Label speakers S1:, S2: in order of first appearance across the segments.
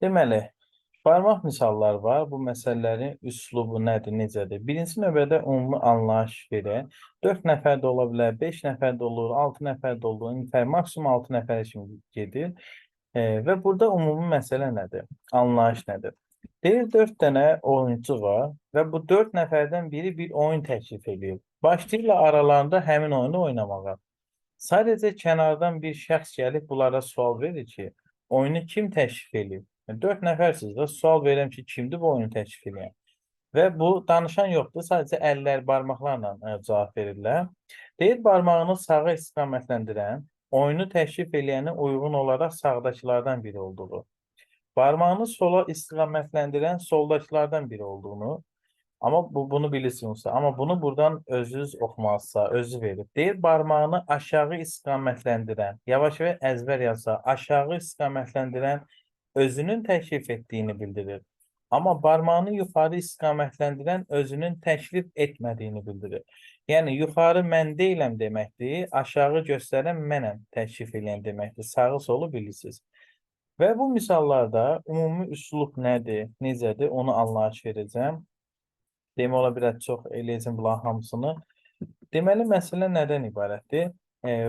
S1: Deməli, barmaq misallar var. Bu məsələlərin üslubu nədir, necədir? Birinci növbədə ümumi anlayış verək. 4 nəfər də ola bilər, 5 nəfər də olur, 6 nəfər də olur, maksimum 6 nəfər kimi gedir. Və burada ümumi məsələ nədir? Anlayış nədir? Deyir, 4 dənə oyunçu var və bu 4 nəfərdən biri bir oyun təklif edir. Başlayırlar aralarında həmin oyunu oynamağa. Sadəcə kənardan bir şəxs gəlib bunlara sual verir ki, oyunu kim təklif edir? 4 nəfərsiniz də, sual verirəm ki, kimdir bu oyunu təklif edən? Və bu danışan yoxdur, sadəcə əllər, barmaqlarla cavab verirlər. Deyir, barmağını sağa istiqamətləndirən, oyunu təklif eləyənin uyğun olaraq sağdakılardan biri olduğu, barmağını sola istiqamətləndirən soldakılardan biri olduğunu, amma bunu bilirsinizsə, amma bunu buradan özünüz oxumalısınız, özü verib. Deyir, barmağını aşağı istiqamətləndirən, yavaş yavaş əzbər yazsa, aşağı istiqamətləndirən özünün təklif etdiyini bildirir. Amma barmağını yuxarı istiqamətləndirən özünün təklif etmədiyini bildirir. Yəni, yuxarı mən deyiləm deməkdir, aşağı göstərən mənəm təklif eləyən deməkdir. Sağı solu bilirsiniz. Və bu misallarda ümumi üslub nədir, necədir, onu anlayış verəcəm. Demək olar, biraz çox eləyəcəm bunların hamısını. Deməli, məsələ nədən ibarətdir?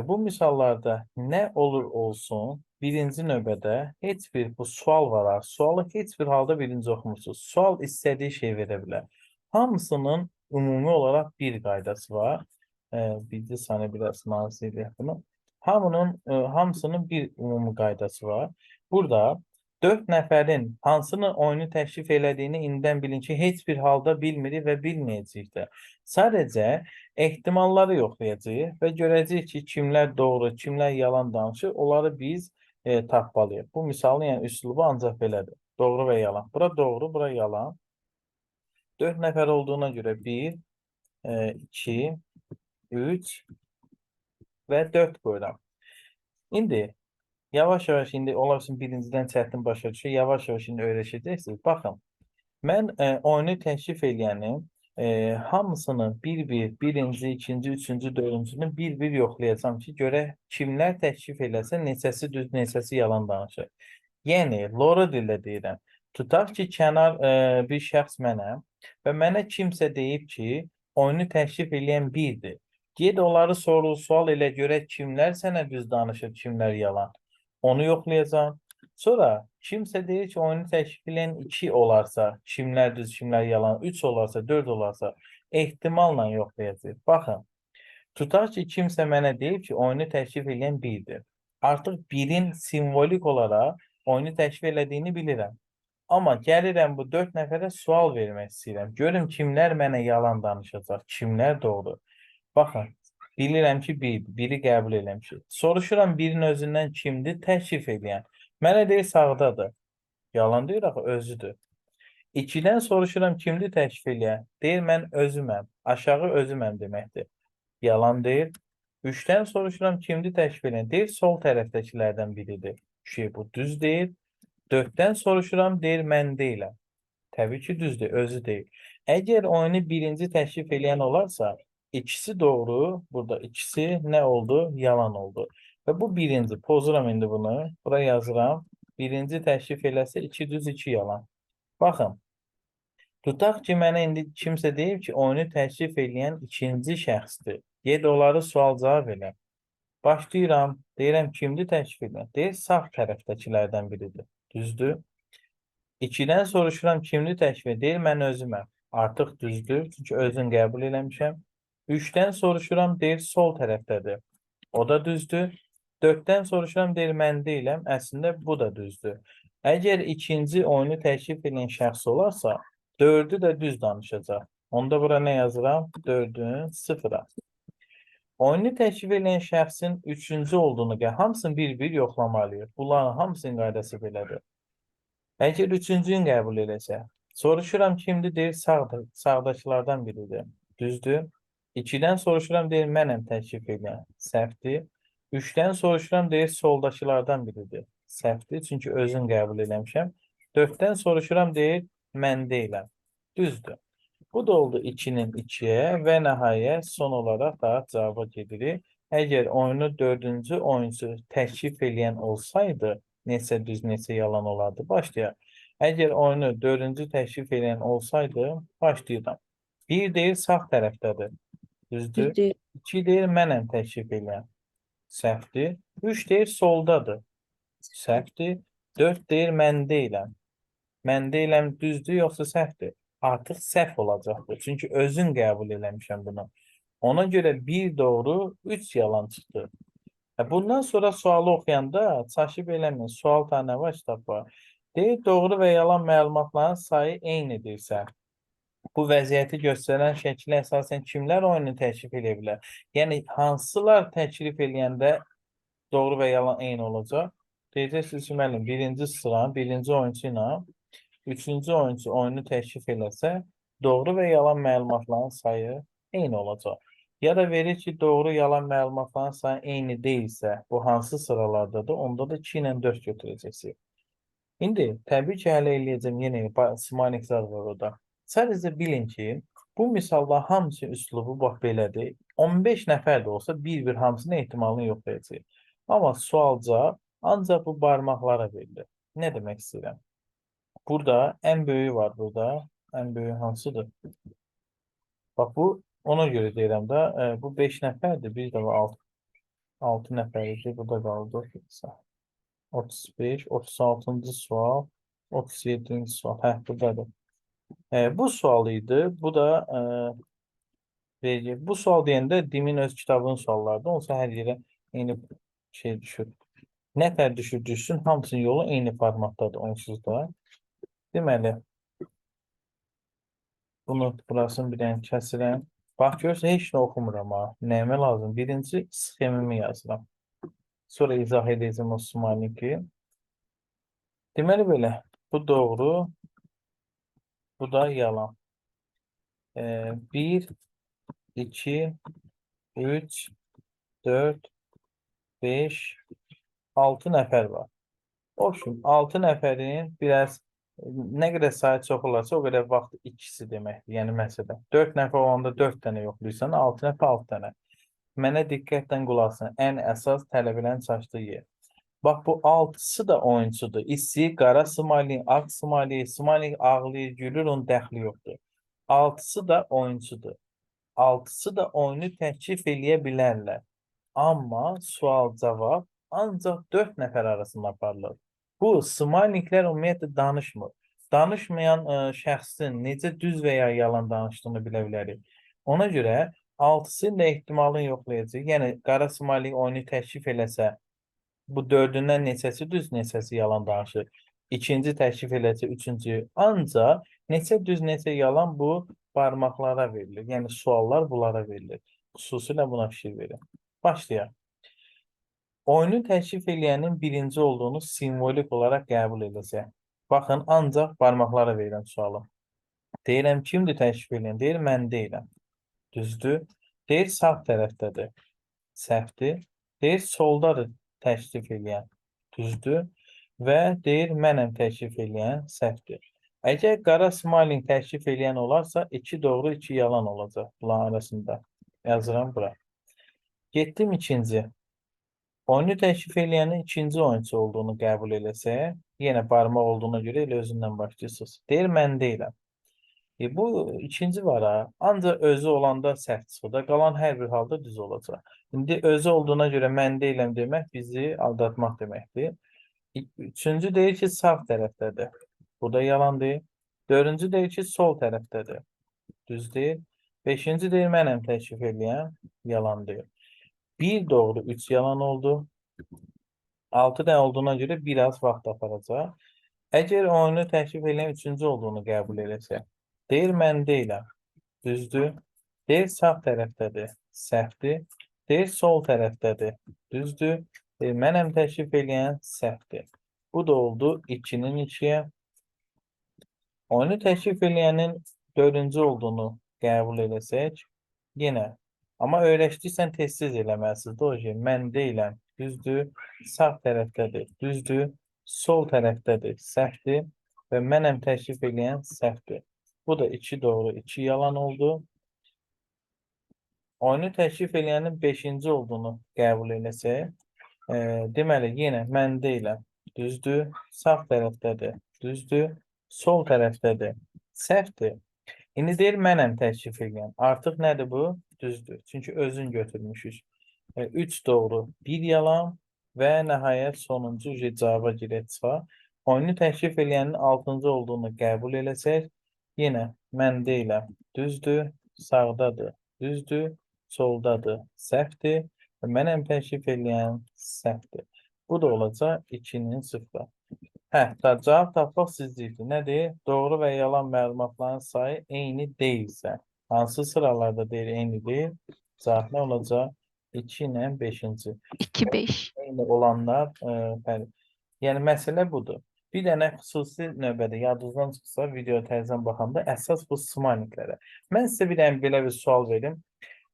S1: Bu misallarda nə olur olsun, birinci növbədə heç bir bu sual var. Sualı heç bir halda birinci oxumursunuz. Sual istədiyi şey verə bilər. Hamısının ümumi olaraq bir qaydası var. Bir saniyə biraz nazir edək bunu. Hamısının bir ümumi qaydası var. Burada 4 nəfərin hansının oyunu təklif elədiyini indidən bilin ki, heç bir halda bilmirik və bilməyəcəyik də. Sadəcə ehtimalları yoxlayacağıq və görəcəyik ki, kimlər doğru, kimlər yalan danışır, onları biz tapmalıyıq. Bu misalın üslubu ancaq belədir. Doğru və yalan. Bura doğru, bura yalan. 4 nəfər olduğuna görə 1, 2, 3 və 4 qoyuram. İndi yavaş-yavaş indi ola bilsin birincidən çətin başa düşür. Yavaş-yavaş indi öyrəşəcəksiniz. Baxın, mən oyunu təklif eləyənin hamısını bir-bir, birinci, ikinci, üçüncü, dördüncünü bir-bir yoxlayacağam ki, görək kimlər təklif eləsə, neçəsi düz, neçəsi yalan danışır. Yəni, lora dillə deyirəm. Tutaq ki, kənar bir şəxs mənəm və mənə kimsə deyib ki, oyunu təklif eləyən birdir. Ged onları sorul, sual elə görək kimlər sənə düz danışır, kimlər yalan. Onu yoxlayacağam. Sonra kimsə deyir ki, oyunu təklif eləyən 2 olarsa, kimlər düz, kimlər yalan, 3 olarsa, 4 olarsa, ehtimalla yoxlayacağıq. Baxın, tutaq ki, kimsə mənə deyib ki, oyunu təklif eləyən 1-dir. Artıq 1-in simvolik olaraq oyunu təklif elədiyini bilirəm. Amma gəlirəm bu 4 nəfərə sual vermək istəyirəm. Görüm kimlər mənə yalan danışacaq, kimlər doğru. Baxın, bilirəm ki, biri qəbul eləmişik. Soruşuram birin özündən kimdir təklif eləyən. Mənə deyir sağdadır. Yalan deyir axı, özüdür. 2-dən soruşuram kimdir təklif eləyən. Deyir mən özüməm. Aşağı özüməm deməkdir. Yalan deyir. 3-dən soruşuram kimdir təklif eləyən. Deyir sol tərəfdəkilərdən biridir. Şey, bu düz deyir. 4-dən soruşuram, deyir mən deyiləm. Təbii ki, düzdür, özü deyil. Əgər oyunu birinci təklif eləyən olarsa, ikisi doğru, burada ikisi nə oldu? Yalan oldu. Və bu birinci, pozuram indi bunu, bura yazıram. Birinci təklif eləsə 2 düz, 2 yalan. Baxın, tutaq ki, mənə indi kimsə deyib ki, oyunu təklif eləyən ikinci şəxsdir. Ged onları sual-cavab elə. Başlayıram, deyirəm kimdir təklif eləyən? Deyir, sağ tərəfdəkilərdən biridir. Düzdür. 2-dən soruşuram kimdir təklif eləyən? Deyir, mən özüməm. Artıq düzdür, çünki özün qəbul eləmişəm. 3-dən soruşuram, deyir, sol tərəfdədir. O da düzdür. 4-dən soruşuram, deyir, mən deyiləm. Əslində, bu da düzdür. Əgər ikinci oyunu təklif edən şəxs olarsa, 4-ü də düz danışacaq. Onda bura nə yazıram? 4-ün 0-a. Oyunu təklif edən şəxsin üçüncü olduğunu, hamısını bir-bir yoxlamalıyıq. Bunların hamısının qaydası belədir. Əgər üçüncünü qəbul eləsə, soruşuram kimdir, deyir, sağdakılardan biridir. Düzdür. 2-dən soruşuram, deyir, mənəm təklif edən. Səhvdir. 3-dən soruşuram, deyir, soldakılardan biridir. Səhvdir, çünki özün qəbul eləmişəm. 4-dən soruşuram, deyir, mən deyiləm. Düzdür. Bu da oldu 2-nin 2-yə və nəhayət son olaraq da cavaba gedirik. Əgər oyunu 4-cü oyunçu təklif eləyən olsaydı, Neçə düz, neçə yalan olardı. Başlayaq. Əgər oyunu 4-cü təklif edən olsaydı, başlayıram. 1 deyir sağ tərəfdədir. Düzdür.
S2: Düzdür.
S1: 2 deyir mənəm təklif edən. Səhvdir. 3 deyir soldadır. Səhvdir. 4 deyir mən deyiləm. Mən deyiləm düzdür yoxsa səhvdir? Artıq səhv olacaqdır. Çünki özün qəbul eləmişəm bunu. Ona görə 1 doğru, 3 yalan çıxdı. Bundan sonra sualı oxuyanda çaşıb eləməyin. Sual tane var, kitab var. Deyir, doğru və yalan məlumatların sayı eynidirsə, bu vəziyyəti göstərən şəklə əsasən kimlər oyunu təklif edə bilər? Yəni, hansılar təklif eləyəndə doğru və yalan eyni olacaq? Deyəcəksiniz ki, müəllim, birinci sıra, birinci oyunçu ilə üçüncü oyunçu oyunu təklif eləsə, doğru və yalan məlumatların sayı eyni olacaq. Ya da verir ki, doğru yalan məlumatların sayı eyni deyilsə, bu hansı sıralardadır? Onda da 2 ilə 4 götürəcəksiniz. İndi təbii ki, hələ eləyəcəm yenə smiling zar var orada. Sadəcə bilin ki, bu misalda hamısı üslubu bax belədir. 15 nəfər də olsa bir-bir hamısının ehtimalını yoxlayacaq. Amma sualca ancaq bu barmaqlara verilir. Nə demək istəyirəm? Burada ən böyüyü var burada. Ən böyüyü hansıdır? Bax bu ona görə deyirəm də, bu 5 nəfərdir. Bir də 6 nəfər idi. Burada qaldı. 35, 36-cı sual, 37-ci sual. Hə, buradadır. Bu sual idi. Bu da vergi. Bu sual deyəndə DİM'in öz kitabının suallarıdır. Onsa hər yerə eyni şey düşür. Nə tər düşür düşsün, hamısının yolu eyni formatdadır onsuz da. Deməli, bunu burasını bir dənə kəsirəm. Bax, görürsən, heç nə oxumuram ha. Nəyimə lazım? Birinci sxemimi yazıram. Sonra izah edəcəm o smilingi. Deməli belə, bu doğru, bu da yalan. 1, 2, 3, 4, 5, 6 nəfər var. Olsun, 6 nəfərin biraz nə qədər sayı çox olarsa, o qədər vaxt ikisi deməkdir. Yəni, məsələn, 4 nəfər olanda 4 dənə yoxlayırsan, 6 nəfər 6 dənə. Mənə diqqətlə qulaq asın. Ən əsas tələbələrin çaşdığı yer. Bax, bu 6-sı da oyunçudur. İstəyir qara smiley, ağ smiley, smiley ağlayır, gülür, onun dəxli yoxdur. 6-sı da oyunçudur. 6-sı da oyunu təklif eləyə bilərlər. Amma sual-cavab ancaq 4 nəfər arasında aparılır. Bu, smileylər ümumiyyətlə danışmır. Danışmayan şəxsin necə düz və ya yalan danışdığını bilə bilərik. Ona görə 6-sının da ehtimalını yoxlayacaq. Yəni, qara smiley oyunu təklif eləsə, bu 4-ündən neçəsi düz, neçəsi yalan danışır. İkinci təklif eləsə, üçüncü. Ancaq neçə düz, neçə yalan bu barmaqlara verilir. Yəni, suallar bunlara verilir. Xüsusilə buna fikir verin. Başlayaq. Oyunu təklif eləyənin birinci olduğunu simvolik olaraq qəbul edəcək. Baxın, ancaq barmaqlara verirəm sualı. Deyirəm, kimdir təklif eləyən? Deyir, mən deyiləm. Düzdür. Deyir, sağ tərəfdədir. Səhvdir. Deyir, soldadır təklif eləyən. Düzdür. Və deyir, mənəm təklif eləyən. Səhvdir. Əgər qara smiling təklif eləyən olarsa, 2 doğru, 2 yalan olacaq bunların arasında. Yazıram bura. Getdim ikinci. Oyunu təklif eləyənin ikinci oyunçu olduğunu qəbul eləsək, yenə barmaq olduğuna görə elə özündən başlayırsınız. Deyir, mən deyiləm. Bu ikinci var ha. Ancaq özü olanda səhv çıxır da, qalan hər bir halda düz olacaq. İndi özü olduğuna görə mən deyiləm demək bizi aldatmaq deməkdir. Üçüncü deyir ki, sağ tərəfdədir. Bu da yalan deyil. Dördüncü deyir ki, sol tərəfdədir. Düz deyil. Beşinci deyir, mənəm təklif eləyən. Yalan deyil. 1 doğru, 3 yalan oldu. 6 dənə olduğuna görə biraz vaxt aparacaq. Əgər oyunu təklif eləyən üçüncü olduğunu qəbul eləsək, deyir, mən deyiləm. Düzdür. Deyir, sağ tərəfdədir. Səhvdir. Deyir, sol tərəfdədir. Düzdür. Deyir, mənəm təklif eləyən. Səhvdir. Bu da oldu 2-nin 2-yə. Oyunu təklif eləyənin dördüncü olduğunu qəbul eləsək, yenə. Amma öyrəşdiysən tez-tez eləməlisiniz. Doğru ki, mən deyiləm. Düzdür. Sağ tərəfdədir. Düzdür. Sol tərəfdədir. Səhvdir. Və mənəm təklif eləyən səhvdir. Bu da 2 doğru, 2 yalan oldu. Oyunu təklif eləyənin 5-ci olduğunu qəbul eləsək, deməli, yenə mən deyiləm. Düzdür. Sağ tərəfdədir. Düzdür. Sol tərəfdədir. Səhvdir. İndi deyir, mənəm təklif edirəm. Artıq nədir bu? Düzdür. Çünki özün götürmüşük. 3 doğru, 1 yalan və nəhayət sonuncu cavaba girək çıxaq. Oyunu təklif eləyənin 6-cı olduğunu qəbul eləsək, yenə mən deyiləm. Düzdür, sağdadır. Düzdür, soldadır. Səhvdir və mənəm təklif eləyən səhvdir. Bu da olacaq 2-nin 0. Hə, da cavab tapmaq sizlikdir. Nədir? Doğru və yalan məlumatların sayı eyni deyilsə. Hansı sıralarda deyir eyni deyil? Cavab nə olacaq? 2 ilə 5-ci.
S2: 2, 5.
S1: Eyni olanlar, bəli. Yəni məsələ budur. Bir dənə xüsusi növbədə yadınızdan çıxsa, video təzədən baxanda əsas bu smayliklərə. Mən sizə bir dənə belə bir sual verim.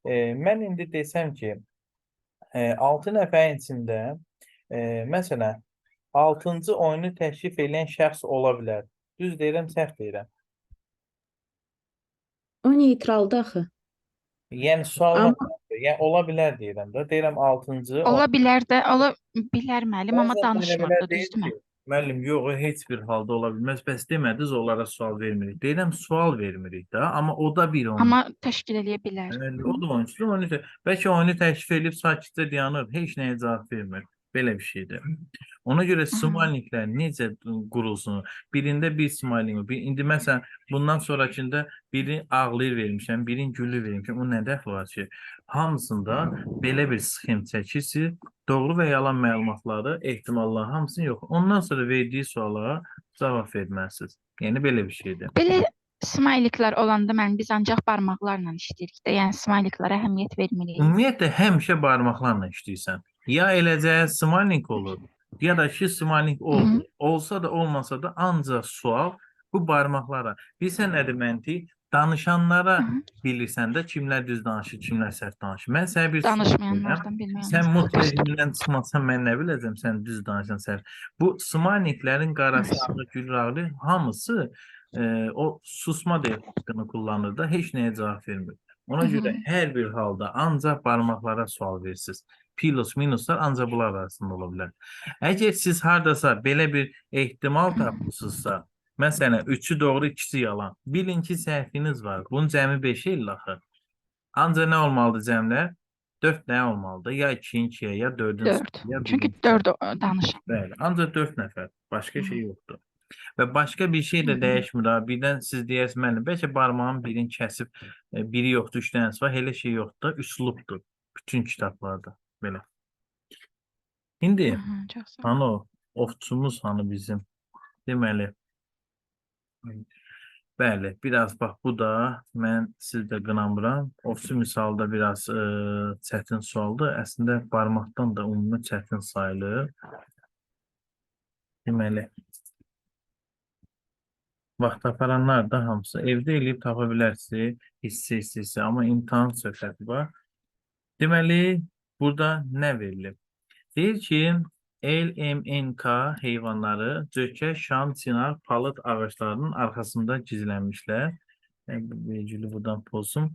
S1: Mən indi desəm ki, 6 nəfərin içində, məsələn, 6-cı oyunu təklif edən şəxs ola bilər. Düz deyirəm, səhv deyirəm.
S3: O neytraldır axı.
S1: Yəni sualıma
S3: Amma
S1: yəni ola bilər deyirəm də. Deyirəm 6-cı
S2: Ola bilər də, ola bilər müəllim, amma
S1: Bəzən
S2: danışmırdı,
S1: tələbələr deyir
S2: düzdürmü?
S1: ki, müəllim, yox, heç bir halda ola bilməz. Bəs demədiniz, onlara sual vermirik. Deyirəm, sual vermirik də, amma o da bir oyuncu.
S2: Amma təşkil eləyə bilər.
S1: Bəli, o da oyuncudur, oyunu bəlkə oyunu təklif edib sakitcə dayanır, heç nəyə cavab vermir. Belə bir şeydir. Ona görə smayliklər necə qurulsun? Birində bir smaylik, bir, indi məsələn, bundan sonrakında birini ağlayır vermişəm, birini gülür vermişəm. O nə dəxli var ki? Hamısında belə bir sxem çəkirsiniz. Doğru və yalan məlumatları, ehtimallar hamısını yox. Ondan sonra verdiyi suala cavab verməlisiniz. Yəni belə bir şeydir.
S2: Belə smayliklər olanda mən biz ancaq barmaqlarla işləyirik də, yəni smayliklərə əhəmiyyət vermirik.
S1: Ümumiyyətlə həmişə barmaqlarla işləyirsən. Ya eləcə smaylik olur, ya da ki smaylik olmur. Olsa da olmasa da ancaq sual bu barmaqlara. Bilirsən nədir məntiq? Danışanlara bilirsən də kimlər düz danışır, kimlər səhv danışır. Mən sənə bir sual verirəm.
S2: Danışmayanlardan bilmək
S1: Sən
S2: olmaz.
S1: mut rejimindən çıxmasan mən nə biləcəm sən düz danışan səhv. Bu smayliklərin qarası, ağı, gülür, ağrı hamısı o susma deyə haqqını kullanır da heç nəyə cavab vermir. Ona görə hər bir halda ancaq barmaqlara sual verirsiniz. Plus, minuslar ancaq bunlar arasında ola bilər. Əgər siz hardasa belə bir ehtimal tapmısınızsa, məsələn, 3-ü doğru, 2-si yalan. Bilin ki, səhviniz var. Bunun cəmi 5 eləyir axı. Ancaq nə olmalıdır cəmlər? 4 nə olmalıdır? Ya 2-nin 2-yə, ya 4-ün
S2: 4.
S1: ya
S2: Çünki
S1: 1-in 2-yə.
S2: 4 danışan.
S1: Bəli, ancaq 4 nəfər. Başqa şey yoxdur. Və başqa bir şey də dəyişmir ha. Birdən siz deyərsiniz, müəllim, bəlkə barmağın birini kəsib, biri yoxdur, 3 dənəsi var. Elə şey yoxdur. Üslubdur. Bütün kitablarda. Belə. İndi
S2: Çox sağ ol.
S1: hanı o ovçumuz hanı bizim? Deməli, bəli, biraz bax bu da mən sizi də qınamıram. Ovçu misalı da biraz çətin sualdır. Əslində barmaqdan da ümumi çətin sayılır. Deməli, vaxt aparanlar da hamısı evdə eləyib tapa bilərsiniz, hissə hissə, amma imtahan söhbəti var. Deməli, burada nə verilib? Deyir ki, L, M, N, K heyvanları cökə, şam, çinar, palıd ağaclarının arxasında gizlənmişlər. Bu vergülü buradan pozum.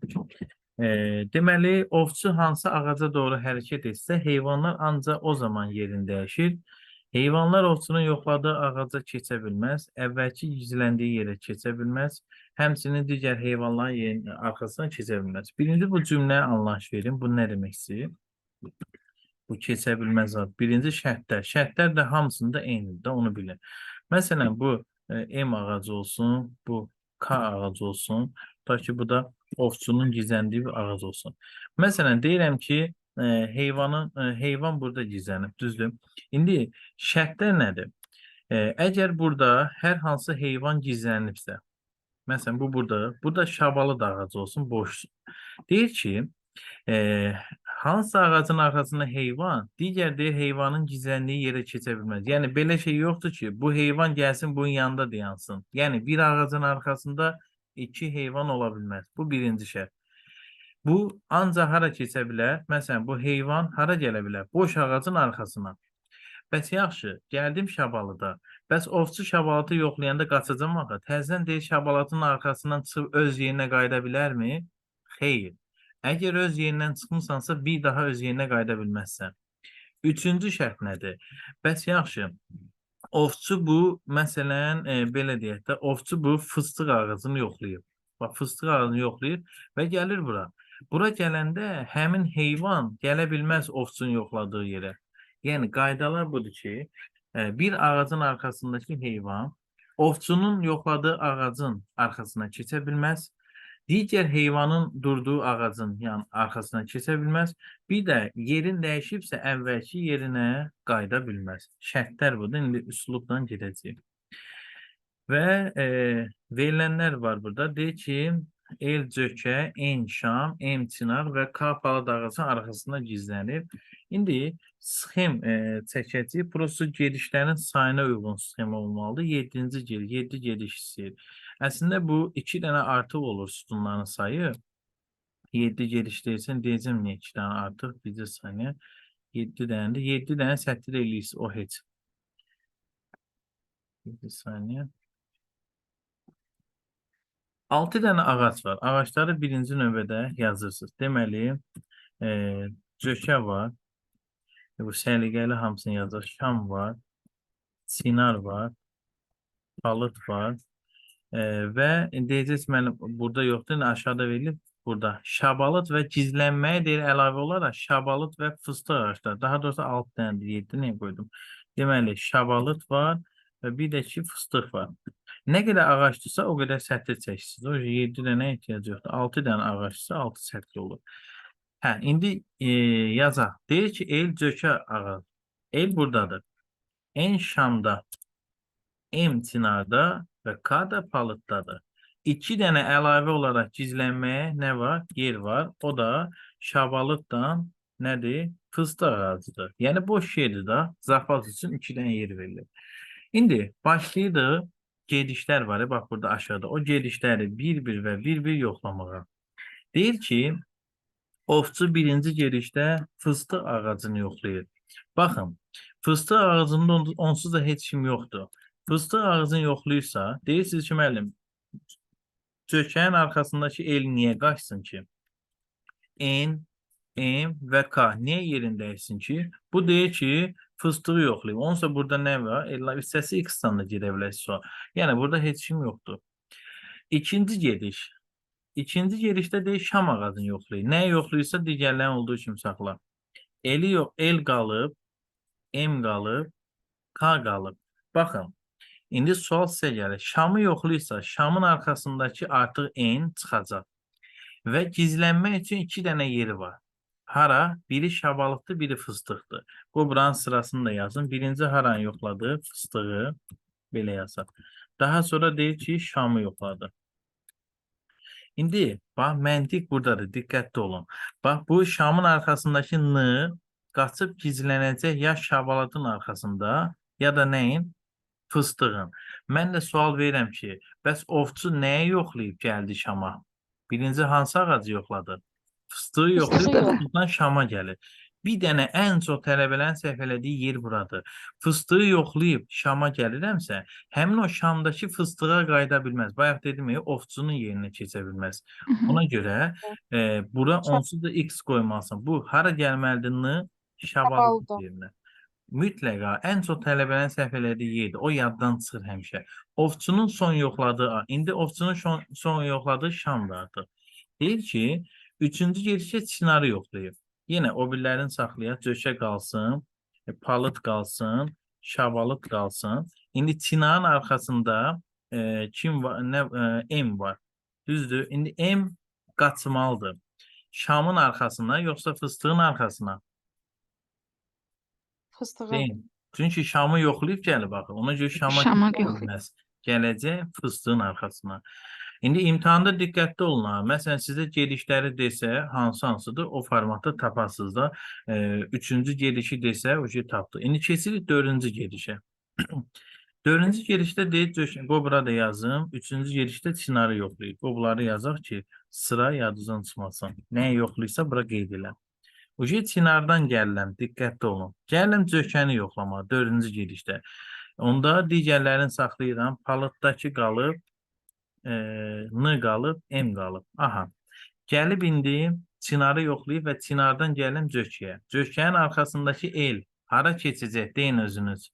S1: Deməli, ovçu hansı ağaca doğru hərəkət etsə, heyvanlar ancaq o zaman yerini dəyişir. Heyvanlar ovçunun yoxladığı ağaca keçə bilməz, əvvəlki gizləndiyi yerə keçə bilməz, həmçinin digər heyvanların yerinin arxasına keçə bilməz. Birinci bu cümləyə anlayış verin. Bu nə demək istəyir? Bu keçə bilməz ad. Birinci şərtlər. Şərtlər də hamısında eynidir də, onu bilin. Məsələn, bu M ağacı olsun, bu K ağacı olsun. Tutaq ki, bu da ovçunun gizləndiyi bir ağac olsun. Məsələn, deyirəm ki, heyvan burada gizlənib, düzdür? İndi şərtlər nədir? Əgər burada hər hansı heyvan gizlənibsə, məsələn, bu burada, bu da şabalıd ağacı olsun, boş. Deyir ki, hansı ağacın arxasında heyvan, digər deyir heyvanın gizləndiyi yerə keçə bilməz. Yəni belə şey yoxdur ki, bu heyvan gəlsin bunun yanında dayansın. Yəni bir ağacın arxasında iki heyvan ola bilməz. Bu birinci şərt. Bu ancaq hara keçə bilər? Məsələn, bu heyvan hara gələ bilər? Boş ağacın arxasına. Bəs yaxşı, gəldim şabalıda. Bəs ovçu şabalıdı yoxlayanda qaçacam axı. Təzədən deyir şabalıdın arxasından çıxıb öz yerinə qayıda bilərmi? Xeyr. Əgər öz yerindən çıxmısansa, bir daha öz yerinə qayıda bilməzsən. Üçüncü şərt nədir? Bəs yaxşı, Ovçu bu, məsələn, belə deyək də, ovçu bu fıstıq ağacını yoxlayır. Bax, fıstıq ağacını yoxlayır və gəlir bura. Bura gələndə həmin heyvan gələ bilməz ovçunun yoxladığı yerə. Yəni, qaydalar budur ki, bir ağacın arxasındakı heyvan ovçunun yoxladığı ağacın arxasına keçə bilməz. Digər heyvanın durduğu ağacın yəni arxasına keçə bilməz. Bir də yerin dəyişibsə əvvəlki yerinə qayıda bilməz. Şərtlər budur. İndi üslubla gedəcəyik. Və verilənlər var burada. Deyir ki, El cökə, N şam, M çınar və K palıd ağacının arxasında gizlənib. İndi sxem çəkəcəyik. Prosto gedişlərin sayına uyğun sxem olmalıdır. 7-ci gediş, 7 gediş istəyir. Əslində bu 2 dənə artıq olur sütunların sayı. 7 gediş deyirsən, deyəcəm niyə 2 dənə artıq? Bircə saniyə. 7 dənədir. 7 dənə sətir eləyirsə o heç. 7 saniyə. 6 dənə ağac var. Ağacları birinci növbədə yazırsınız. Deməli, cökə var. Bu səliqəli hamısını yazır. Şam var. Sinar var. Palıd var. Və deyəcəksiniz, mənim burada yoxdur. İndi aşağıda verilib burada. Şabalıd və gizlənməyə deyir əlavə olaraq şabalıd və fıstıq ağacları. Daha doğrusu 6 dənədir. 7 niyə qoydum? Deməli, şabalıd var və bir də ki fıstıq var. Nə qədər ağacdırsa o qədər sətir çəkirsiniz. O 7 dənə ehtiyac yoxdur. 6 dənə ağacdırsa 6 sətir olur. Hə, indi yazaq. Deyir ki, el cökə ağac. El buradadır. N Şamda, M Çinarda və K da palıddadır. 2 dənə əlavə olaraq gizlənməyə nə var? Yer var. O da şabalıddan nədir? Fıstıq ağacıdır. Yəni boş yerdir da. Zapas üçün 2 dənə yer verilir. İndi başlayırıq. Gedişlər var. Bax burada aşağıda. O gedişləri bir-bir və bir-bir yoxlamağa. Deyir ki, ovçu birinci gedişdə fıstıq ağacını yoxlayır. Baxın, fıstıq ağacında onsuz da heç kim yoxdur. Fıstıq ağacını yoxlayırsa, deyirsiniz ki, müəllim, cökənin arxasındakı el niyə qaçsın ki? N, M və K niyə yerini dəyişsin ki? Bu deyir ki, fıstığı yoxlayıb. Onsa burada nə var? Elə hissəsi X-dan da gedə bilər sual. Yəni burada heç kim yoxdur. İkinci gediş. İkinci gedişdə deyir şam ağacını yoxlayır. Nəyi yoxlayırsa digərlərinin olduğu kimi saxla. Eli yox, L qalıb, M qalıb, K qalıb. Baxın, indi sual sizə gəlir. Şamı yoxlayırsa, şamın arxasındakı artıq N çıxacaq. Və gizlənmək üçün 2 dənə yeri var. Hara? Biri şabalıqdır, biri fıstıqdır. Bu buranın sırasını da yazın. Birinci haranı yoxladı? Fıstığı. Belə yazaq. Daha sonra deyir ki, şamı yoxladı. İndi bax məntiq buradadır. Diqqətli olun. Bax bu şamın arxasındakı N qaçıb gizlənəcək ya şabalıdın arxasında ya da nəyin? Fıstığın. Mən də sual verirəm ki, bəs ovçu nəyə yoxlayıb gəldi şama? Birinci hansı ağacı yoxladı? Fıstığı yoxlayıb fıstıqdan şama gəlir. Bir dənə ən çox tələbələrin səhv elədiyi yer buradır. Fıstığı yoxlayıb şama gəlirəmsə, həmin o şamdakı fıstığa qayıda bilməz. Bayaq dedim ya, ovçunun yerinə keçə bilməz. Ona görə bura onsuz da X qoymalısan. Bu hara gəlməlidir? N şabalıd yerinə. Mütləqa ən çox tələbələrin səhv elədiyi yerdir. O yaddan çıxır həmişə. Ovçunun son yoxladığı, indi ovçunun son yoxladığı şamdır artıq. Deyir ki, üçüncü gedişdə çinarı yoxlayır. Yenə o birilərini saxlayaq, cökə qalsın, palıd qalsın, şabalıd qalsın. İndi çinarın arxasında kim var? Nə M var. Düzdür? İndi M qaçmalıdır. Şamın arxasına yoxsa fıstığın arxasına?
S3: Fıstığı.
S1: Deyim. Çünki şamı yoxlayıb gəlib axı. Ona görə şama bilməz. Gələcək fıstığın arxasına. İndi imtahanda diqqətli olun ha. Məsələn, sizə gedişləri desə, hansı hansıdır, o formatda tapasınız da. Üçüncü gedişi desə, o şey tapdı. İndi keçirik dördüncü gedişə. Dördüncü gedişdə deyir, qoy burada yazım. Üçüncü gedişdə çinarı yoxlayır. Qoy bunları yazaq ki, sıra yadınızdan çıxmasın. Nəyi yoxlayırsa bura qeyd elə. Uje çinardan gəlirəm, diqqətli olun. Gəlirəm cökəni yoxlamağa, dördüncü gedişdə. Onda digərlərini saxlayıram. Palıddakı qalıb, N qalıb, M qalıb. Aha. Gəlib indi çinarı yoxlayıb və çinardan gəlirəm cökəyə. Cökənin arxasındakı el hara keçəcək? Deyin özünüz.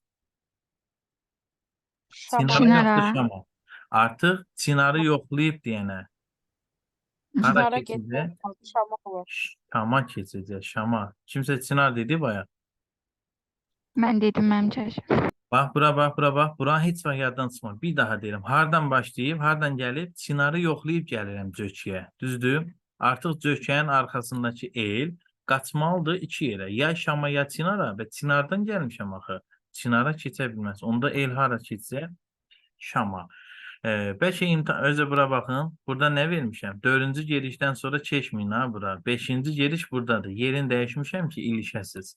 S3: Şama.
S1: Çinara yoxsa
S2: Çinara.
S1: Şama? Artıq Çinarı yoxlayıb deyənə. Hara
S3: Çınara
S1: keçəcək?
S3: getmək olmaz, Şama olur.
S1: Şama keçəcək, Şama. Kimsə Çinar dedi bayaq.
S2: Mən dedim mənim çəşim.
S1: Bax bura, bax bura, bax. Bura heç vaxt yaddan çıxmır. Bir daha deyirəm. Hardan başlayıb, hardan gəlib? Çinarı yoxlayıb gəlirəm cökəyə. Düzdür? Artıq cökənin arxasındakı el qaçmalıdır iki yerə. Ya Şama, ya Çinara və Çinardan gəlmişəm axı. Çinara keçə bilməz. Onda el hara keçsə? Şama. Bəlkə imtahan özə bura baxın. Burada nə vermişəm? 4-cü gedişdən sonra keçməyin ha bura. 5-ci gediş buradadır. Yerini dəyişmişəm ki, ilişəsiz.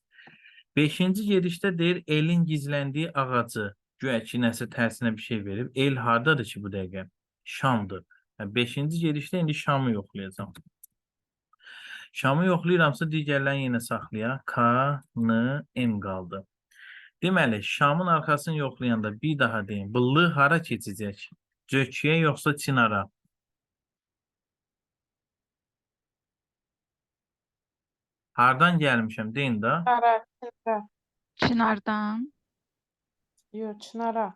S1: 5-ci gedişdə deyir elin gizləndiyi ağacı. Güya ki, nəsə tərsinə bir şey verib. El hardadır ki bu dəqiqə? Şamdır. Yəni, 5-ci gedişdə indi Şamı yoxlayacağam. Şamı yoxlayıramsa digərlərini yenə saxlayaq. K, N, M qaldı. Deməli, Şamın arxasını yoxlayanda bir daha deyim. Bu L hara keçəcək? Cökəyə yoxsa Çinara? Hardan gəlmişəm? Deyin də.
S3: Çınara, Çınara.
S2: Çinardan.
S3: Yox, Çınara.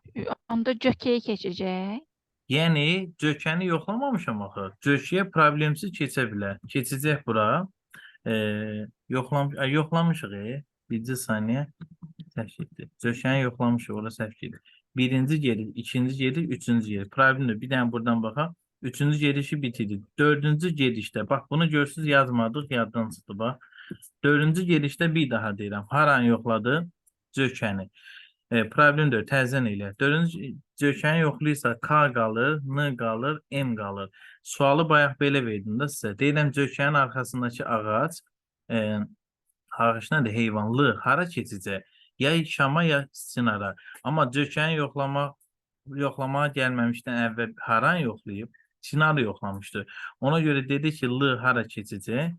S2: Onda cökəyə keçəcək.
S1: Yəni, cökəni yoxlamamışam axı. Cökəyə problemsiz keçə bilər. Keçəcək bura. Yoxlamışıq. Bircə saniyə səhv getdi. Cökəni yoxlamışıq, ora səhv getdi. Birinci gediş, ikinci gediş, üçüncü gediş. Problemdir. Bir dənə buradan baxaq. Üçüncü gedişi bitirdik. Dördüncü gedişdə, bax bunu görürsünüz yazmadıq, yaddan çıxdı bax. Dördüncü gedişdə bir daha deyirəm. Haranı yoxladı? Cökəni. Problem deyil, təzən elə. Dördüncü cökəni yoxlayırsa K qalır, N qalır, M qalır. Sualı bayaq belə verdim də sizə. Deyirəm cökənin arxasındakı ağac, ağac nədir? Heyvan, L hara keçəcək? Ya Şama, ya Çinara. Amma cökəni yoxlamağa gəlməmişdən əvvəl haranı yoxlayıb? Çinarı yoxlamışdı. Ona görə dedi ki, L hara keçəcək?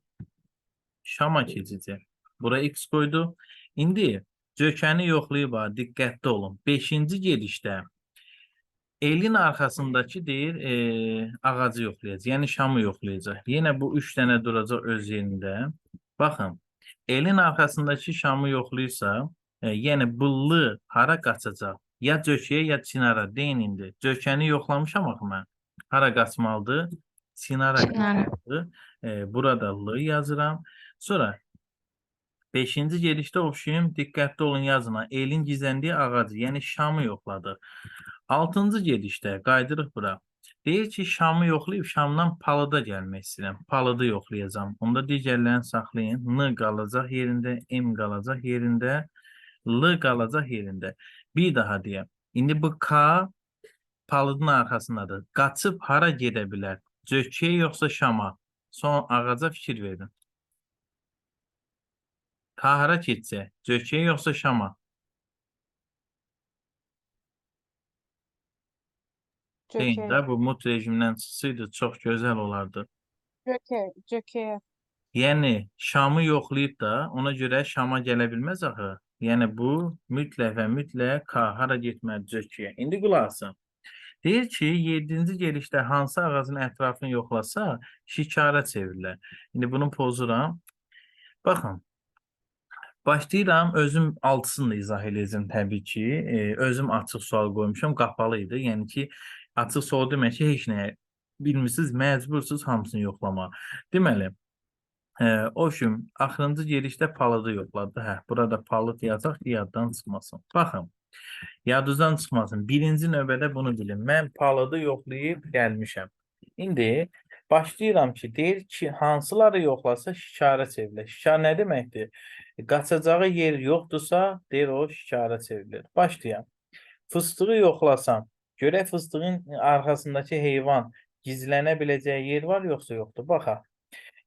S1: Şama keçəcək. Bura X qoydu. İndi cökəni yoxlayıb, ha, diqqətli olun. 5-ci gedişdə elin arxasındakı deyir, ağacı yoxlayacaq. Yəni Şamı yoxlayacaq. Yenə bu 3 dənə duracaq öz yerində. Baxın, elin arxasındakı Şamı yoxlayırsa, yəni bu L hara qaçacaq? Ya cökəyə, ya Çinara. Deyin indi. Cökəni yoxlamışam axı mən. Hara qaçmalıdır? Çinara
S2: Çinara.
S1: qaçmalıdır. Burada L yazıram. Sonra 5-ci gedişdə oxşayım, diqqətli olun yazın. Elin gizləndiyi ağacı, yəni Şamı yoxladıq. 6-cı gedişdə qayıdırıq bura. Deyir ki, Şamı yoxlayıb Şamdan palıda gəlmək istəyirəm. Palıdı yoxlayacağam. Onda digərlərini saxlayın. N qalacaq yerində, M qalacaq yerində, L qalacaq yerində. Bir daha deyəm. İndi bu K palıdın arxasındadır. Qaçıb hara gedə bilər? Cökəyə yoxsa Şama? Son ağaca fikir verin. K hara keçsə? Cökəyə yoxsa Şama? Deyin
S3: Cökəyə.
S1: də, bu mut rejimindən çıxsaydı çox gözəl olardı.
S3: Cökə, cökəyə.
S1: Yəni Şamı yoxlayıb da, ona görə Şama gələ bilməz axı. Yəni bu mütləq və mütləq K hara getməli cökəyə. İndi qulaq asın. Deyir ki, 7-ci gedişdə hansı ağacın ətrafını yoxlasa, şikara çevrilər. İndi bunu pozuram. Baxın. Başlayıram, özüm altısını da izah eləyəcəm təbii ki. Özüm açıq sual qoymuşam, qapalı idi. Yəni ki, açıq sual demək ki, heç nəyə bilmirsiniz, məcbursunuz hamısını yoxlamağa. Deməli, o üçün axırıncı gedişdə palıdı yoxladı. Hə, burada palıd yazaq ki, yaddan çıxmasın. Baxın, yadınızdan çıxmasın. Birinci növbədə bunu bilin. Mən palıdı yoxlayıb gəlmişəm. İndi başlayıram ki, deyir ki, hansıları yoxlasa şikara çevrilir. Şikar nə deməkdir? Qaçacağı yer yoxdursa, deyir o şikara çevrilir. Başlayam. Fıstığı yoxlasam, görək fıstığın arxasındakı heyvan gizlənə biləcəyi yer var yoxsa yoxdur? Baxaq.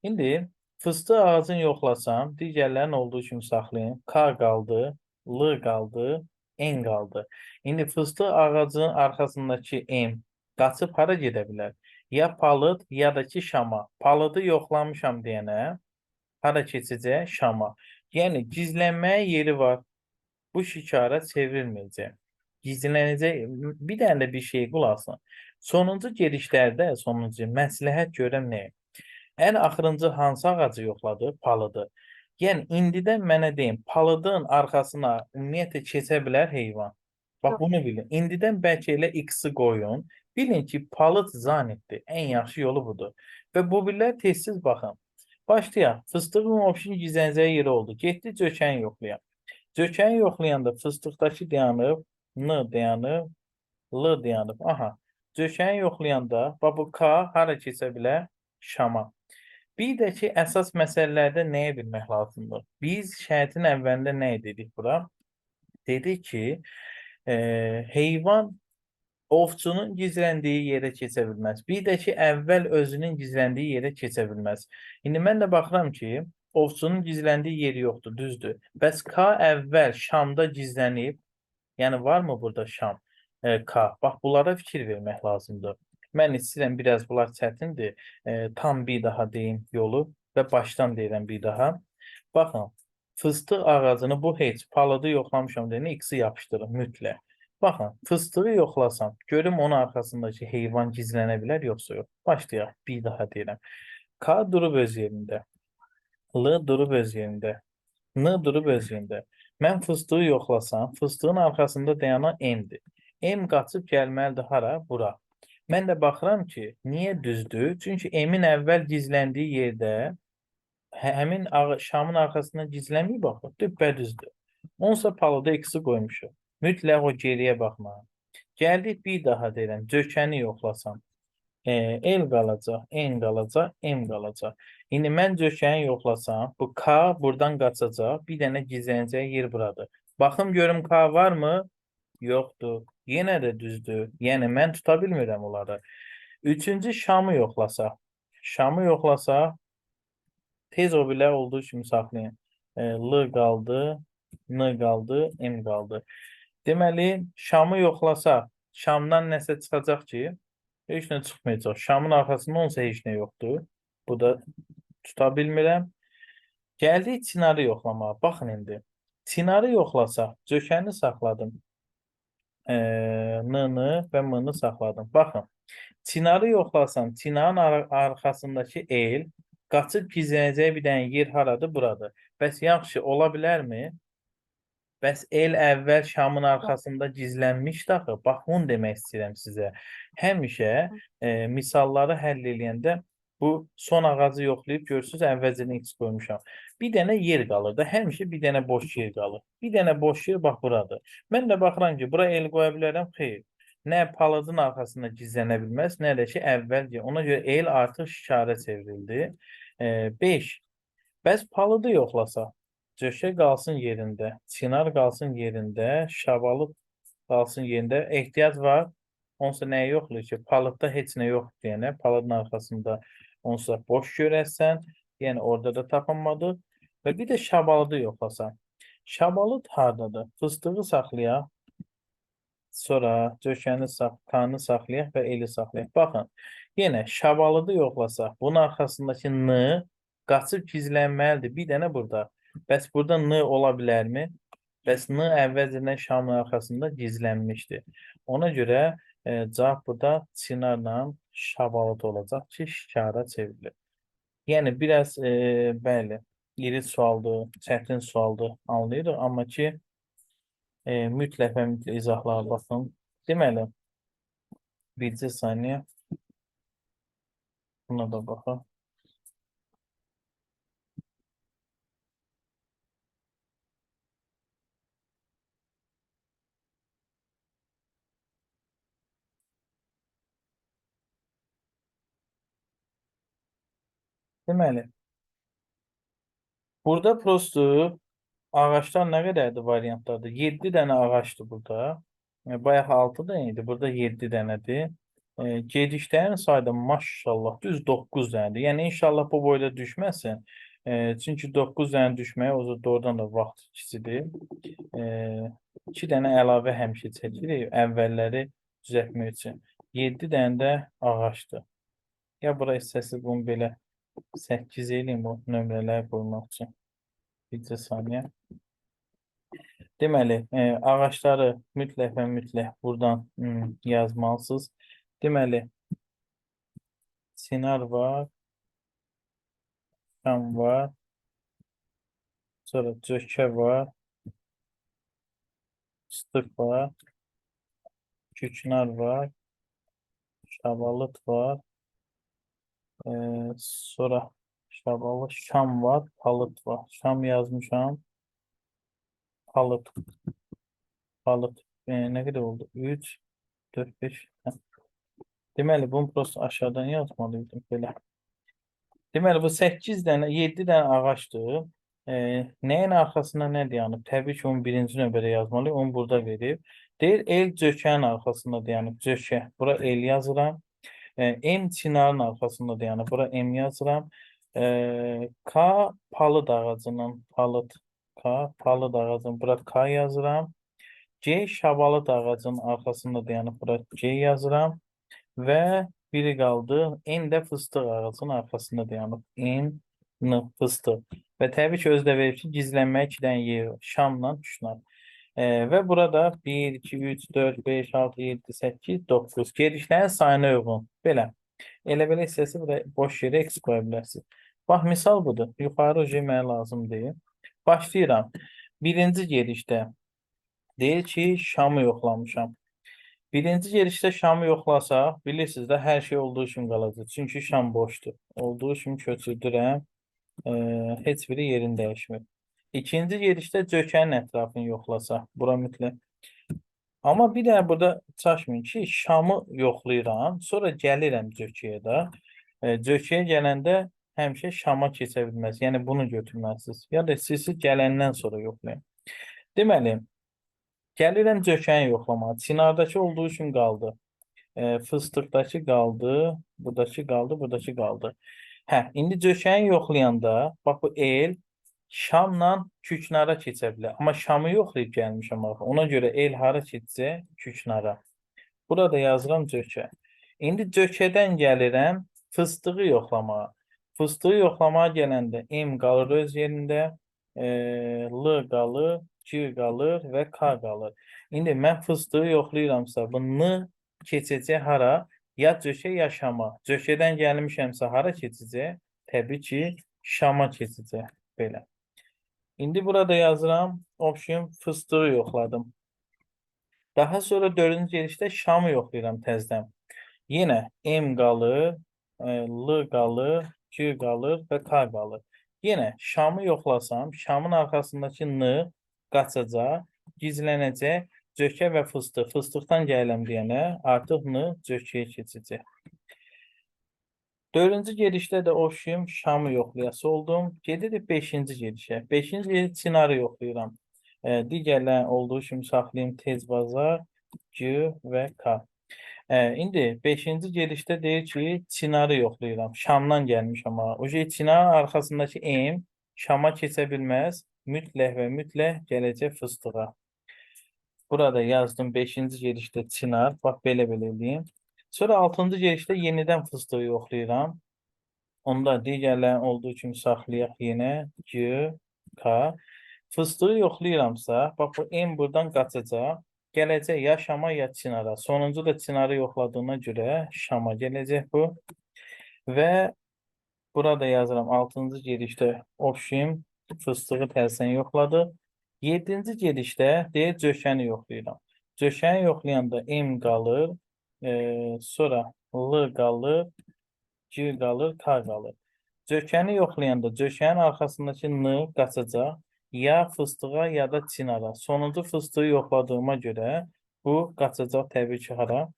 S1: İndi fıstıq ağacını yoxlasam, digərlərinin olduğu kimi saxlayın. K qaldı, L qaldı, N qaldı. İndi fıstıq ağacının arxasındakı M qaçıb hara gedə bilər? Ya palıd, ya da ki Şama. Palıdı yoxlamışam deyənə hara keçəcək? Şama. Yəni gizlənməyə yeri var. Bu şikara çevrilməyəcək. Gizlənəcək. Bir dənə də bir şey qulaq asın. Sonuncu gedişlərdə, sonuncu məsləhət görəm nəyə? Ən axırıncı hansı ağacı yoxladı? Palıdı. Yəni indidən mənə deyin, palıdın arxasına ümumiyyətlə keçə bilər heyvan? Bax,
S3: Yox.
S1: bunu bilin. İndidən bəlkə elə X-i qoyun. Bilin ki, palıd zanitdir. Ən yaxşı yolu budur. Və bu birlər tezsiz baxın. Başlayaq. Fıstığın opşun gizlənəcəyi yeri oldu. Getdi cökəni yoxlayaq. Cökəni yoxlayanda fıstıqdakı dayanıb, N dayanıb, L dayanıb. Aha. Cökəni yoxlayanda bax bu K hara keçə bilər? Şama. Bir də ki, əsas məsələlərdə nəyə bilmək lazımdır? Biz şərtin əvvəlində nə dedik bura? Dedik ki, heyvan ovçunun gizləndiyi yerə keçə bilməz. Bir də ki, əvvəl özünün gizləndiyi yerə keçə bilməz. İndi mən də baxıram ki, ovçunun gizləndiyi yeri yoxdur, düzdür. Bəs K əvvəl Şamda gizlənib, yəni varmı burada Şam? K. Bax, bunlara fikir vermək lazımdır. Mən istəyirəm, biraz bunlar çətindir. Tam bir daha deyim yolu və başdan deyirəm bir daha. Baxın, fıstıq ağacını bu heç, palıdı yoxlamışam deyəni X-i yapışdırın mütləq. Baxın, fıstığı yoxlasam, görüm onun arxasındakı heyvan gizlənə bilər, yoxsa yox. Başlayaq, bir daha deyirəm. K durub öz yerində, L durub öz yerində, N durub öz yerində. Mən fıstığı yoxlasam, fıstığın arxasında dayanan M-dir. M qaçıb gəlməlidir hara? Bura. Mən də baxıram ki, niyə düzdür? Çünki M-in əvvəl gizləndiyi yerdə həmin Şamın arxasında gizlənməyib baxır, düppədüzdür. Onsa palıda X-i qoymuşuq. Mütləq o geriyə baxmağa. Gəldik bir daha deyirəm, cökəni yoxlasam. L qalacaq, N qalacaq, M qalacaq. İndi mən cökəni yoxlasam, bu K buradan qaçacaq, bir dənə gizlənəcək yer buradır. Baxım görüm K varmı? Yoxdur. Yenə də düzdür. Yəni mən tuta bilmirəm onları. Üçüncü Şamı yoxlasaq. Şamı yoxlasaq, tez o bilə olduğu kimi saxlayın. L qaldı, N qaldı, M qaldı. Deməli, Şamı yoxlasaq, Şamdan nəsə çıxacaq ki, heç nə çıxmayacaq. Şamın arxasında onsa heç nə yoxdur. Bu da tuta bilmirəm. Gəldik Çinarı yoxlamağa. Baxın indi. Çinarı yoxlasaq, cökəni saxladım. N-nı və M-nı saxladım. Baxın, Çinarı yoxlasam, Çinarın arxasındakı el qaçıb gizlənəcəyi bir dənə yer haradır? Buradır. Bəs yaxşı, ola bilərmi? Bəs el əvvəl Şamın arxasında gizlənmişdi axı. Bax, bunu demək istəyirəm sizə. Həmişə misalları həll eləyəndə bu son ağacı yoxlayıb görürsünüz, əvvəlcədən X qoymuşam. Bir dənə yer qalır da, həmişə bir dənə boş yer qalır. Bir dənə boş yer bax buradır. Mən də baxıram ki, bura el qoya bilərəm, xeyr. Nə palıdın arxasında gizlənə bilməz, nə də ki, əvvəlcə. Ona görə el artıq şikara çevrildi. 5. Bəs palıdı yoxlasaq, cökə qalsın yerində, çinar qalsın yerində, şabalıd qalsın yerində. Ehtiyac var. Onsa nəyə yoxlayır ki? Palıdda heç nə yoxdur deyənə, palıdın arxasında onsa boş görəsən, yəni orada da tapınmadı. Və bir də şabalıdı yoxlasaq. Şabalıd hardadır? Fıstığı saxlayaq, sonra cökəni kanı saxlayaq və eli saxlayaq. Baxın, yenə şabalıdı yoxlasaq, bunun arxasındakı N qaçıb gizlənməlidir. Bir dənə burada. Bəs burada N ola bilərmi? Bəs N əvvəlcədən Şamın arxasında gizlənmişdi. Ona görə cavab burada Çinarla şabalıd olacaq ki, şikara çevrilir. Yəni biraz bəli, iri sualdır, çətin sualdır, anlayırıq. Amma ki, mütləq və mütləq izahlara baxın. Deməli, bircə saniyə. Buna da baxaq. Deməli, burada prosto ağaclar nə qədərdir variantlardır? 7 dənə ağacdır burada. Bayaq 6 dənə idi, burada 7 dənədir. Gedişlərin sayı da maşallah düz 9 dənədir. Yəni inşallah bu boyda düşməsin. Çünki 9 dənə düşməyə o zaman doğrudan da vaxt ikisidir. 2 dənə əlavə həmişə çəkirik əvvəlləri düzəltmək üçün. 7 dənə də ağacdır. Ya bura istəsiz bunu belə 8 eləyim bu nömrələri qoymaq üçün. Bircə saniyə. Deməli, ağacları mütləq və mütləq buradan yazmalısınız. Deməli, Sinar var, Şam var, sonra cökə var, fıstıq var, Küknar var. Şabalıt var. Sonra şabalı şam var. Palıt var. Şam yazmışam. Palıt. Palıt. Nə qədər oldu? 3, 4, 5. Hə. Deməli, bunu prosto aşağıdan yazmalıydım belə. Deməli, bu 8 dənə, 7 dənə ağacdır. Nəyin arxasına nə dayanıb? Təbii ki, onu birinci növbədə yazmalıyıq. Onu burada verib. Deyir, el cökənin arxasında dayanıb. Cökə. Bura el yazıram. M çinarın arxasında dayanıb. Bura M yazıram. K palıd ağacının, palıd. K palıd ağacının, bura K yazıram. C şabalıd ağacının arxasında dayanıb. Bura C yazıram. Və biri qaldı. N də fıstıq ağacının arxasında dayanıb. N, N fıstıq. Və təbii ki, özü də verib ki, gizlənməyə 2 dənə yer var. Şamla Küknar. Və burada 1, 2, 3, 4, 5, 6, 7, 8, 9 gedişlərin sayına uyğun. Belə. Elə belə hissəsi burada boş yerə x qoya bilərsiniz. Bax, misal budur. Yuxarı ucu mənə lazım deyil. Başlayıram. Birinci gedişdə deyir ki, Şamı yoxlamışam. Birinci gedişdə Şamı yoxlasaq, bilirsiniz də hər şey olduğu kimi qalacaq. Çünki Şam boşdur. Olduğu kimi köçürdürəm. Heç biri yerini dəyişmir. İkinci gedişdə cökənin ətrafını yoxlasaq, bura mütləq. Amma bir dənə burada çaşmayın ki, Şamı yoxlayıram, sonra gəlirəm cökəyə də. Cökəyə gələndə həmişə Şama keçə bilməz. Yəni bunu götürməlisiniz. Ya da siz gələndən sonra yoxlayın. Deməli, gəlirəm cökəni yoxlamağa. Çinardakı olduğu kimi qaldı. Fıstıqdakı qaldı, buradakı qaldı, buradakı qaldı. Hə, indi cökəni yoxlayanda, bax bu el Şamla küknara keçə bilər. Amma Şamı yoxlayıb gəlmişəm axı. Ona görə el hara keçəcək? Küknara. Burada yazıram cökə. İndi cökədən gəlirəm fıstığı yoxlamağa. Fıstığı yoxlamağa gələndə M qalır öz yerində, L qalır, G qalır və K qalır. İndi mən fıstığı yoxlayıramsa, bu N keçəcək hara? Ya cökə, ya Şama. Cökədən gəlmişəmsə hara keçəcək? Təbii ki, Şama keçəcək. Belə. İndi burada yazıram, option fıstığı yoxladım. Daha sonra dördüncü gedişdə Şamı yoxlayıram təzədən. Yenə M qalır, L qalır, G qalır və K qalır. Yenə Şamı yoxlasam, Şamın arxasındakı N qaçacaq, gizlənəcək. Cökə və fıstıq. Fıstıqdan gəlirəm deyənə artıq N cökəyə keçəcək. Dördüncü gedişdə də option Şamı yoxlayası oldum. Gedirik beşinci gedişə. Beşinci gediş Çinarı yoxlayıram. Digərlərin olduğu kimi saxlayım tez bazar, G və K. İndi beşinci gedişdə deyir ki, Çinarı yoxlayıram. Şamdan gəlmişəm amma. O şey Çinarın arxasındakı M Şama keçə bilməz. Mütləq və mütləq gələcək fıstığa. Burada yazdım 5-ci gedişdə Çinar. Bax belə-belə eləyim. Sonra 6-cı gedişdə yenidən fıstığı yoxlayıram. Onda digərlərin olduğu kimi saxlayaq yenə G, K. Fıstığı yoxlayıramsa, bax bu M buradan qaçacaq. Gələcək ya Şama ya Çinara. Sonuncu da Çinarı yoxladığına görə Şama gələcək bu. Və burada yazıram 6-cı gedişdə option fıstığı təzədən yoxladı. 7-ci gedişdə deyir cökəni yoxlayıram. Cökəni yoxlayanda M qalır, sonra L qalır, G qalır, K qalır. Cökəni yoxlayanda cökənin arxasındakı N qaçacaq ya fıstığa ya da çinara. Sonuncu fıstığı yoxladığıma görə bu qaçacaq təbii ki hara?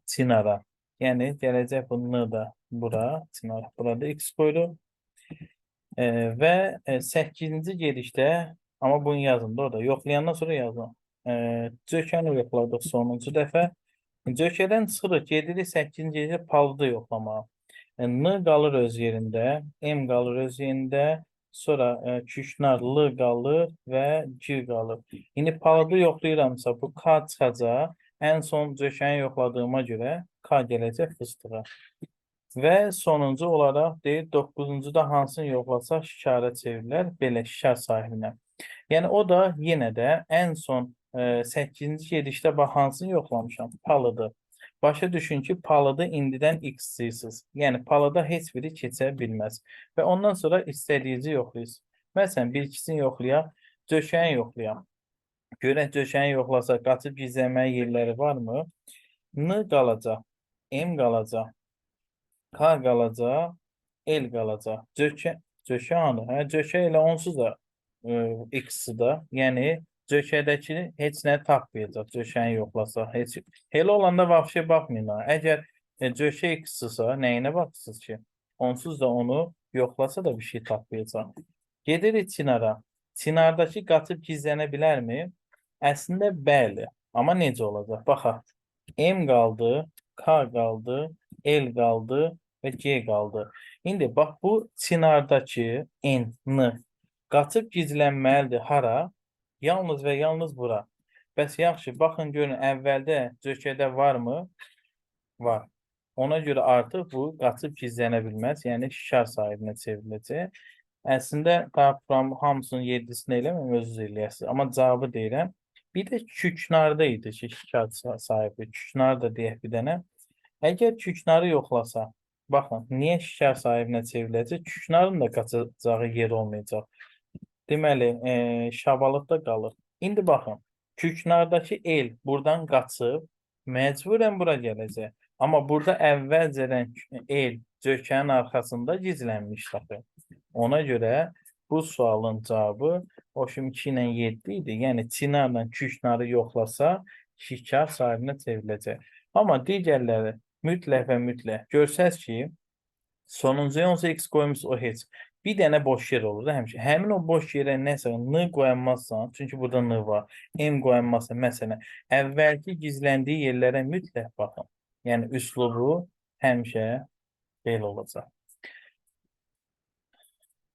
S1: Çinara. Yəni gələcək bu N da bura, çinara. Burada X qoyduq. Və 8-ci gedişdə, amma bunu yazın da orada. Yoxlayandan sonra yazın. Cökəni yoxladıq sonuncu dəfə. Cökədən çıxırıq, gedirik 8-ci gedişdə palıdı yoxlamağa. N qalır öz yerində, M qalır öz yerində, sonra küknar L qalır və G qalır. İndi palıdı yoxlayıramsa bu K çıxacaq. Ən son cökəni yoxladığıma görə K gələcək fıstığa. Və sonuncu olaraq deyir 9-cu da hansını yoxlasaq şikara çevrilər, belə şikar sahibinə. Yəni o da yenə də ən son 8-ci gedişdə bax hansını yoxlamışam? Palıdı. Başa düşün ki, palıdı indidən x-siz. Yəni palıda heç biri keçə bilməz. Və ondan sonra istədiyinizi yoxlayırsınız. Məsələn, bir ikisini yoxlayaq, cökəni yoxlayaq. Görək döşəni yoxlasaq, qaçıb gizlənməyə yerləri varmı? N qalacaq, M qalacaq, K qalacaq, L qalacaq. Cökə, cökə hanı? Hə, cökə elə onsuz da X-da, yəni cökədəki heç nə tapmayacaq, cökəni yoxlasaq. Heç, elə olanda vəbşə baxmayın. Ha. Əgər cökə X-sə, nəyinə baxırsınız ki? Onsuz da onu yoxlasa da bir şey tapmayacaq. Gedirik Çinara. Çinardakı qaçıb gizlənə bilərmi? Əslində bəli. Amma necə olacaq? Baxaq. M qaldı, K qaldı, L qaldı və G qaldı. İndi bax bu Çinardakı N, N qaçıb gizlənməlidir hara? Yalnız və yalnız bura. Bəs yaxşı, baxın görün əvvəldə cökədə varmı? Var. Ona görə artıq bu qaçıb gizlənə bilməz. Yəni şikar sahibinə çevriləcək. Əslində daha hamısının 7-sini eləməm, özünüz eləyəsiniz. Amma cavabı deyirəm. Bir də küknarda idi ki, şikar sahibi. Küknar da deyək bir dənə. Əgər küknarı yoxlasa, baxın, niyə şikar sahibinə çevriləcək? Küknarın da qaçacağı yer olmayacaq. Deməli, şabalıqda qalır. İndi baxın, küknardakı el buradan qaçıb, məcburən bura gələcək. Amma burada əvvəlcədən el cökənin arxasında gizlənmişdi axı. Ona görə bu sualın cavabı o şimdi 2 ilə 7 idi. Yəni Çinarla küknarı yoxlasa şikar sahibinə çevriləcək. Amma digərləri mütləq və mütləq görsəz ki, sonuncuya onsuz x qoymuş o heç. Bir dənə boş yer olur da həmişə. Həmin o boş yerə nəsə n qoyanmazsan, çünki burada n var, m qoyanmazsan, məsələn, əvvəlki gizləndiyi yerlərə mütləq baxın. Yəni üslubu həmişə belə olacaq.